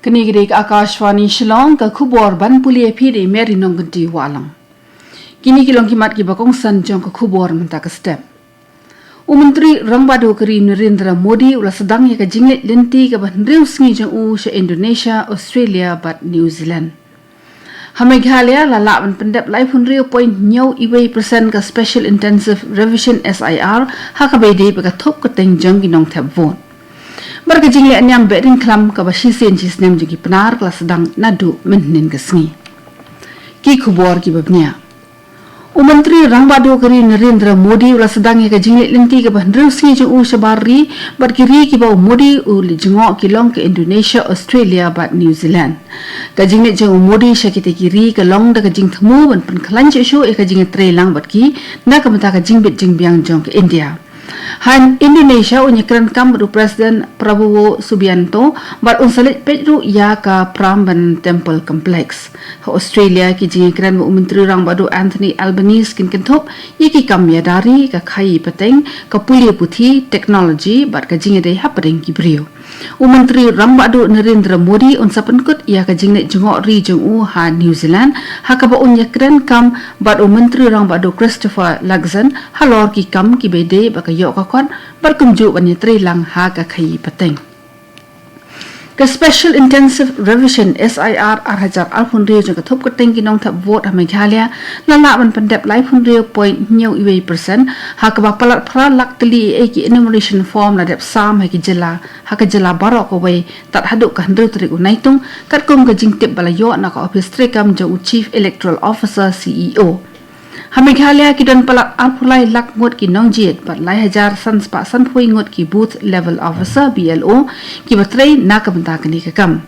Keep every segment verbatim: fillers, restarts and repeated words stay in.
Kane ka dei ka Akashvani Shillong, ka khubor ban pule ïa phi da i Mary Nongkynti Wahlang. Kine ki long ki mat kiba kongsan jong ka khubor mynta ka step. U Myntri Rangbah Duh ka ri Narendra Modi u la sdang ïa ka jingleit lynti kaba hynriew sngi jong u sha Indonesia, Australia bad New Zealand. Ha Meghalaya la lah ban pyndep laiphew hynriew point hynñiew wei percent ka Special Intensive Revision, S I R, ha kaba ïadei bad ka thup kyrteng jong ki nongthep vote. Bad ka jingleh niam behdeiñkhlam kaba shisien shisnem jong ki Pnar ka la sdang naduh mynhynnin ka sngi. Ki khubor kiba bniah. U Myntri Rangbah Duh ka ri Narendra Modi u la sdang ïa ka jingleit lynti kaba hynriew sngi jong u shabar ri bad ki ri kiba u Modi u leit jngoh ki long ka Indonesia, Australia bad New Zealand. Ka jingleit jong u Modi sha kita ki ri ka long da ka jingthmu ban pynkhlaiñ shuh shuh ïa ka jingïatreilang bad ki na ka bynta ka jingbit jingbiang jong ka India. Ha Indonesia un ïakren kam bad u President Prabowo Subianto bad un sa leit peit ruh ïa ka Prambanan Temple Complex. Ha Australia ki jingïakren bad u Myntri Rangbah Duh Anthony Albanese kin kynthup ïa ki kam ïada ri, ka khaïi pateng, ka pule puthi, technology bad ka jingïadei hapdeng ki briew. U Myntri Rangbah Duh Narendra Modi un sa pynkut ïa ka jingleit jngoh ri jong u ha New Zealand, ha kaba un ïakren kam bad u Myntri Rangbah Duh Christopher Luxon halor ki kam kiba ïadei bad ka ïoh ka kot bad kumjuh ban ïatreilang ha ka khaïi pateng. Ka Special Intensive Revision, S I R, ar hajar arphew hynriew jong ka thup kyrteng ki nongthep vote ha Meghalaya la lah ban pyndep laiphew hynriew point hynñiew wei percent, ha kaba palat phra lak tylli ei ei ki enumeration form la dep sam ha ki jylla, ha ka jylla baroh kawei tad haduh ka hynriew tarik u Naitung, katkum ka jingtip ba la ïoh na ka ophis treikam jong u Chief Electoral Officer, C E O. Ha Meghalaya ki don palat arphew lai lak ngut ki nongjied bad lai hajar san spah sanphew ngut ki Booth Level Officer, B L O, kiba trei na ka bynta kane ka kam.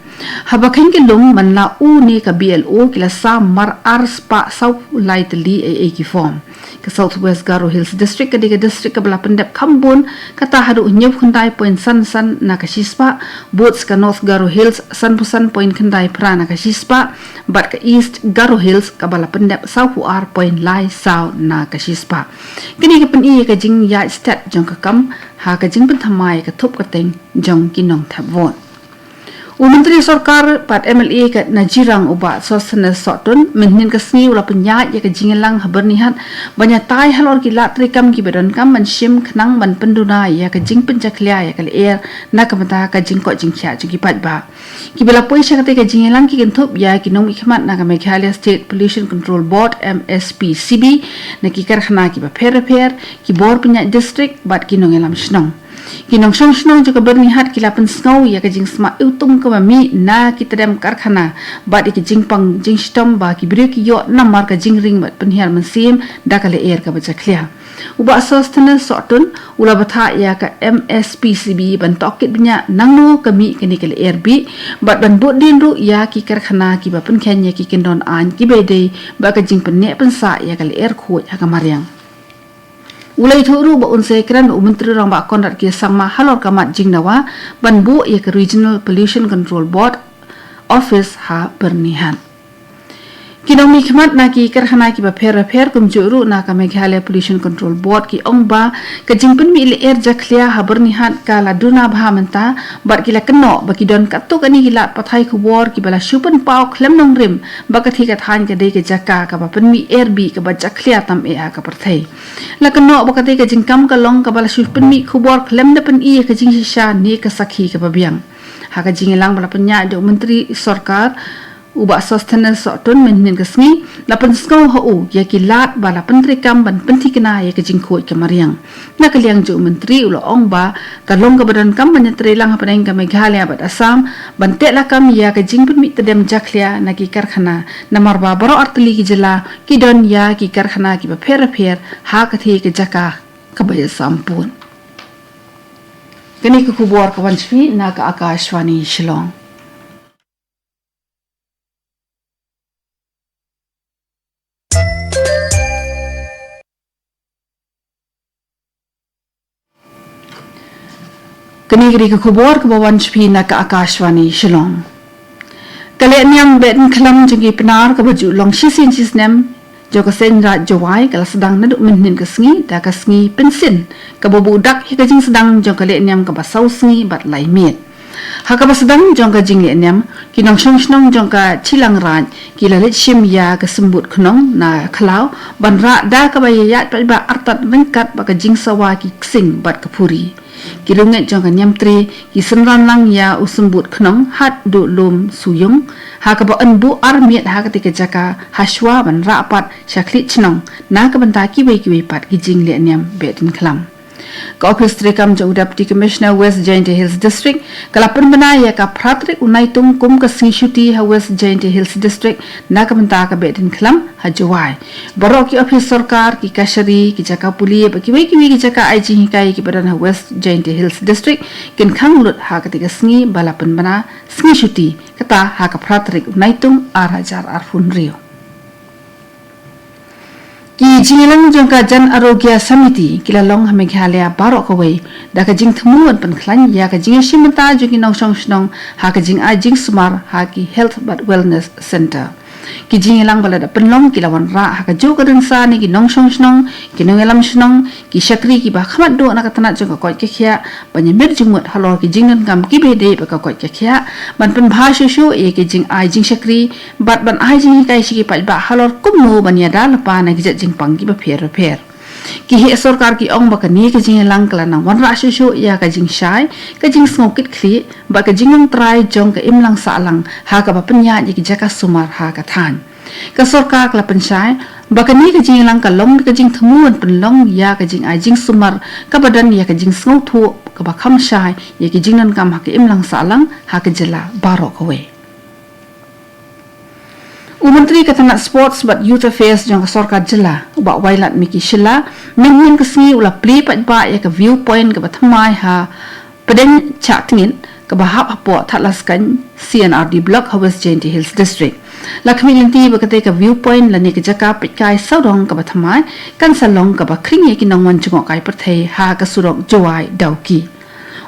Haba kheiñ ki lum man la u ne ka B L O ki la sam mar ar spah sawphew lai tylli ei ei ki form. Ka South West Garo Hills District ka dei ka district kaba la pyndep kham bun, kata haduh hynñiewphew khyndai point san san na ka shispah, bad ka North Garo Hills sanphew san point khyndai phra na ka shispah, bad ka East Garo Hills kaba la pyndep sawphew ar point lai saw na ka shispah. Kane ka pyni ïa ka jingïaid stet jong ka kam ha ka jingpynthymmai ïa ka thup kyrteng jong ki nongthep vote. U Myntri Sorkar bad M L A ka Najirang u Bah Sosthenes Sohtun mynhynnin ka sngi u la pynïaid ïa ka jingïalang ha Byrnihat ban ïatai halor ki lad treikam kiba donkam ban shim khnang ban pynduna ïa ka jingpynjakhlia ïa ka lyer na ka bynta ka jingkoit jingkhiah jong ki paidbah. Kiba la poi sha katei ka jingïalang ki kynthup ïa ki nongmihkhmat na ka Meghalaya State Pollution Control Board, M S P C B, na ki karkhana kiba pher bapher, ki bor pynïaid district bad ki nongïalam shnong. Ki nongshong shnong jong ka Byrnihat ki la pynsngew ïa ka jingsma iwtung kaba mih na ki tdem karkhana bad ïa ka jingpang jingshitom ba ki briew ki ïoh namar ka jingring bad pynhiar mynsiem da ka lyer kaba jakhlia. U Bah Sosthenes Sohtun u la bthah ïa ka M S P C B ban tohkit bniah nangno ka mih kane ka lyer bih bad ban bud dien ruh ïa ki karkhana kiba pynkheiñ ïa ki kyndon aiñ kiba ïadei bad ka jingpynneh pynsah ïa ka lyer khuid ha ka mariang. U la ïathuh ruh ba un sa ïakren bad u Myntri Rangbah Conrad K Sangma halor ka mat jingdawa ban buh ïa ka Regional Pollution Control Board Office ha Byrnihat. Ki nongmihkhmat na ki karkhana kiba pher bapher kumjuh ruh na ka Meghalaya Pollution Control Board ki ong ba ka jingpynmih lyer jakhlia ha Byrnihat ka la duna bha mynta bad ki la kynnoh ba ki don katto katne ki lad pathai khubor kiba la shu pynpaw khlem nongrim ba ka thik ka thaiñ ka dei ka jaka kaba pynmih lyer bih kaba jakhlia tam eh ha ka pyrthei. La kynnoh ba katei ka jingkam ka long kaba la shu pynmih khubor khlem da pyni ïa ka jingshisha ne ka sakhi kaba biang. Ha ka jingïalang ba la pynïaid da u Myntri Sorkar u Bah Sosthenes Sohtun mynhynnin ka sngi, la pynsngew ha u ïa ki lad ba la pyntreikam ban pynthikna ïa ka jingkhuid ka mariang. Na ka liang jong u Myntri u la ong ba ka long kaba donkam ban ïatreilang hapdeng ka Meghalaya bad Assam ban teh lakam ïa ka jingpynmih tdem jakhlia na ki karkhana, namar ba baroh artylli ki jylla ki don ïa ki karkhana kiba pher bapher ha katei ka jaka kaba ïasam pud. Kane ka khubor ka wan sha phi na ka Akashvani Shillong. Kane ka dei ka khubor kaba wan sha phi na ka Akashvani Shillong. Ka lehniam behdeiñkhlam jong ki Pnar kaba ju long shisien shisnem jong ka Seiñ Raij Jowai ka la sdang naduh mynhynnin ka sngi da ka sngi Pynsien kaba buh dak ïa ka jingsdang jong ka lehniam kaba saw sngi bad lai miet. Ha kaba sdang jong ka jinglehniam, Ki nongshong shnong jong ka Chilangraij ki la leit shim ïa ka symbud khnong na khlaw ban rah da kaba ïaid paidbah artat ryngkat bad ka jingsawa ki ksing bad ka phuri. Ki riewngeit jong ka Niamtre ki synran lang ïa u symbud khnong Hatduhlum Suyung ha kaba yn buh ar miet ha katei ka jaka hashwa ban rah pat sha khlieh shnong na ka bynta kiwei kiwei pat ki jingleh niam behdeinkhlam. Ka ophis treikam jong u Deputy Commissioner West Jaintia Hills District ka la pynbna ïa ka phra tarik u Naitung kum ka sngi shuti ha West Jaintia Hills District na ka bynta ka behdeinkhlam ha Jowai. Baroh ki ophis sorkar, ki kashari, ki jaka pule bad kiwei kiwei ki jaka ai jinghikai kiba don ha West Jaintia Hills District kin khang lut ha katei ka sngi ba la pynbna sngi shuti, kata ha ka phra tarik u Naitung ar hajar arphew hynriew. Ki jingïalang jong ka Jan Arogya Samiti ki la long ha Meghalaya baroh kawei da ka jingthmu ban pynkhlaiñ ïa ka jingïashim bynta jong ki nongshong shnong ha ka jingai jingsumar ha ki Health bad Wellness Centre. Ki jingïalang ba la dep pynlong ki la wanrah ha kajuh ka rynsan ïa ki nongshong shnong, ki nongïalam shnong, ki shakri kiba khmat duh na ka tnat jong ka koit ka khiah ban ïamir jingmut halor ki jingdonkam kiba ïadei bad ka koit ka khiah, ban pynbha shuh shuh ïa ki jingai jingshakri bad ban ai jinghikai sha ki paidbah halor kumno ban ïada lypa na ki jait jingpang kiba pher bapher. Ki heh sorkar ki ong ba kane ka jingïalang ka la nang wanrah shuh shuh ïa ka jingshai, ka jingsngew kitkhlieh bad ka jinglong trai jong ka imlang sahlang ha kaba pynïaid ïa ki jaka sumar ha ka thaiñ. Ka sorkar ka la pynshai ba kane ka jingïalang ka long ka jingthmu ban pynlong ïa ka jingai jingsumar kaba don ïa ka jingsngewthuh kaba kham shai ïa ki jingdonkam ha ka imlang sahlang ha ka jylla baroh kawei. U Myntri ka tnat Sports bad Youth Affairs jong ka sorkar jylla, u Bah Wailadmiki Shylla, mynhynnin ka sngi u la plie paidbah ïa ka view point kaba thymmai ha Pdeng Chahtngit kaba hap hapoh Thadlaskein C and R D Block ha West Jaintia Hills District. La khmih lynti ba katei ka view point lane ka jaka peitkai sawdong kaba thymmai kan sa long kaba khring ïa ki nongwan jngohkai pyrthei ha ka surok Jowai Dawki.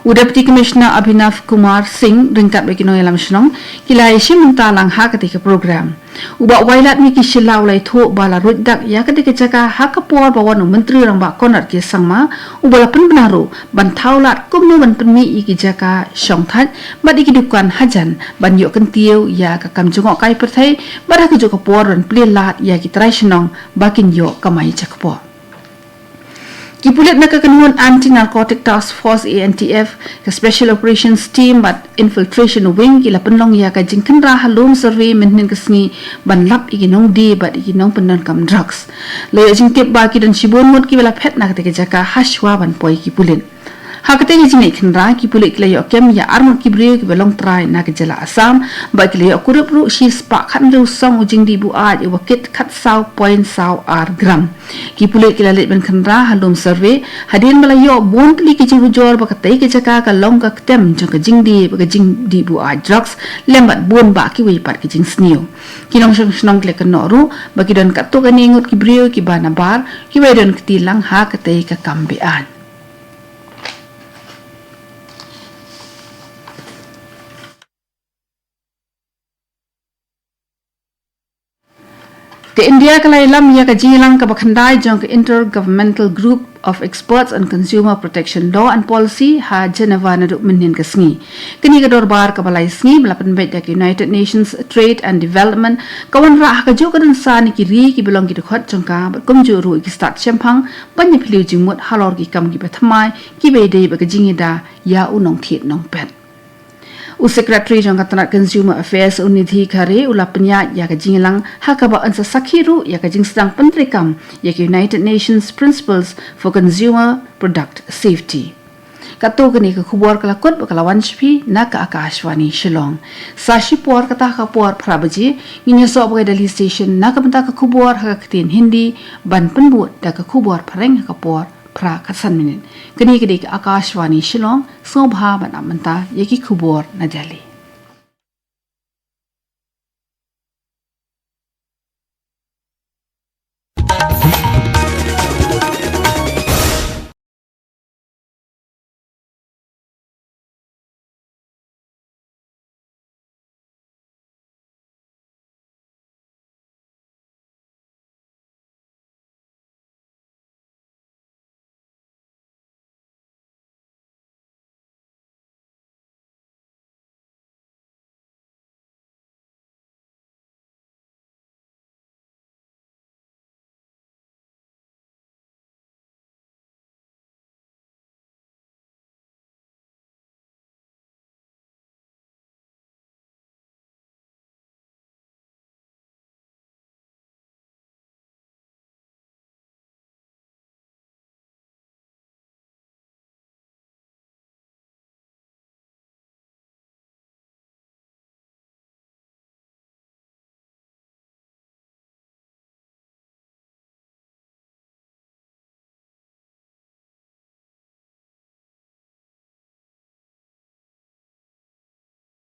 U Deputy Commissioner Abhinav Kumar Singh ryngkat bad ki nongïalam shnong ki la ïashim bynta lang ha katei ka program. U Bah Wailadmiki Shylla u la ïathuh ba la ruid dak ïa katei ka jaka ha ka por ba wan u Myntri Rangbah Conrad K Sangma, uba la pynbna ruh ban thaw lad kumno ban pynmih ïa ki jaka shongthait bad ïa ki dukan hajan ban ïoh kyntiew ïa ka kam jngohkai pyrthei bad ha kajuh ka por ban plie lad ïa ki trai shnong ba kin ïoh kamai jakpoh. Ki pulit na ka kynhun Anti Narcotic Task Force, A N T F, ka Special Operations Team bad Infiltration Wing ki la pynlong ïa ka jingkhynra ha Lum Survey mynhynnin ka sngi ban lap ïa ki nongdie bad ïa ki nongpyndonkam drugs. La ïoh jingtip ba ki don shibun ngut kiba la phet na katei ka jaka hashwa ban poi ki pulit. Ha katei ka jingïaid khynra, ki pulit ki la ïoh kem ïa arngut ki briew kiba long trai na ka jylla Assam bad ki la ïoh kurup ruh shispah khathynriew song u jingdih buaid uba kit khatsaw point saw ar gram. Ki pulit ki la leit ban khynra ha Lum Survey hadien ba la ïoh bun tylli ki jingujor ba katei ka jaka ka long ka ktem jong ka jingdie bad ka jingdih buaid drugs lem bad bun bah kiwei pat ki jingsniew. Ki nongshong shnong ki la kynnoh ruh ba ki don katto katne ngut ki briew kiba nabar kiba ïadon kti lang ha katei ka kam beaiñ. Ka India ka la ïalam ïa ka jingïalang kaba khyndai jong ka Intergovernmental Group of Experts on Consumer Protection Law and Policy ha Geneva naduh mynhynnin ka sngi. Kane ka dorbar kaba lai sngi ba la pynbeit da ka United Nations Trade and Development ka wanrah ha kajuh ka rynsan ïa ki ri kiba long ki dkhot jong ka bad kumjuh ruh ïa ki stad shemphang ban ïaphylliew jingmut halor ki kam kiba thymmai kiba ïadei bad ka jingïada ïa u nongthied nongpet. U Secretary jong ka tnat Consumer Affairs, u Nidhi Khare, u la pynïaid ïa ka jingïalang ha kaba yn sa sakhi ruh ïa ka jingsdang pyntreikam ïa ka United Nations Principles for Consumer Product Safety. Katto katne ka khubor ka la kut bad ka la wan sha phi na ka Akashvani Shillong. Sa shipor kata ha ka por phra baje ngin ïasoh bad ka Delhi Station na ka bynta ka khubor ha ka ktien Hindi ban pynbud da ka khubor phareng ha ka por phra khatsan minit. Kane ka dei ka Akashvani Shillong, sngewbha ban ap mynta ïa ki khubor na Delhi.